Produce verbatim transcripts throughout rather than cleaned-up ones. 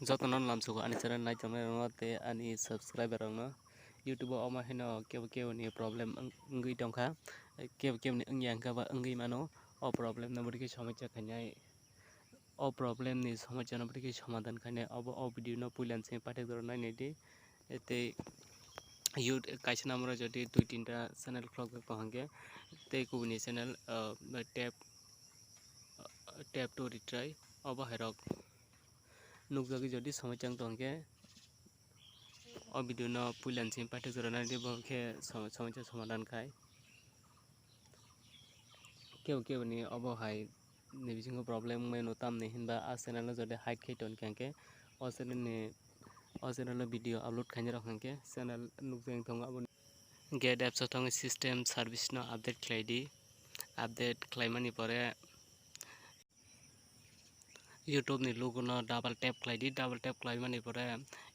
Jotono lamsugo ani channel naitongnai rokno tei ani subscriber rokno. YouTube o omo haino kebo kebo ni problem wng-, wngwi tongkha, kebo kebo ni wngya hwnkhe ba wngwi mano. O problem no bwrwi khe somosya khainai, o problem ni somosya no bwrwi khe somadhan khainai, obo o video no puila ni simi paithak jora nainai di. Tei YouTube kaisa number o jodi dui tinta channel khulok jak tong hwnkhe tei kubuni channel, ah, tap, ah, tap to retry obo hairok nukjagwi jodi somosya wng tong hwnkhe o video no puila ni simi paithak jora nainai di, bo khe som-, somosya somadhan khai. Kebo kebo ni obo hai ni bisingo problem wngmano, tamni hinba a channel no jodi hide khai tongkha hwnkhe o channel ni, o channel o video upload khainai rok hwnkhe channel nukjagwi tongo aboni. Get apps o thangwi system service no update khlai di, update khlaimani pore YouTube ni logo no double tap khlai di, double tap khlaimani pore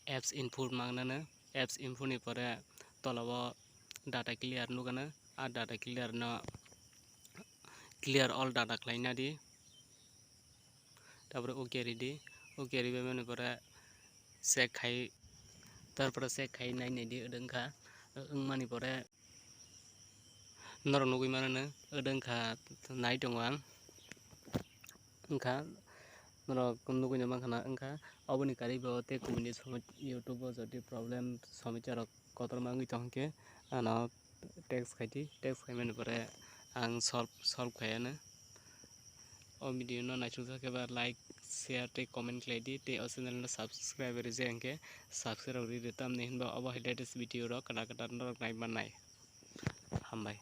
apps info mangnano, apps info ni pore tola o data clear nukgano, a data clear no clear all data khlaina di. Tapore OK ridi, OK ribaimani pore check khai, tarpore check khai nainai di, wngkha, wngmani pore norok nugwi mano, wngkha nai tongo ang, wngkha norok nugwi no mankha na, wngkha oboni karwi bo tei kubuni YouTube o jodi problem somosya rok kotorma wngwi tong hwnkhe ano text khai di, text khaimani pore ang solve, solve khai ano. O video no naisuk jak khe ba like, share tei comment khlai di, tei o channel no subscribe rijak hwnkhe subscribe rok ri di, tamni hinba obo hai latest video rok kwtal kwtal norok nai mannai. Hambai.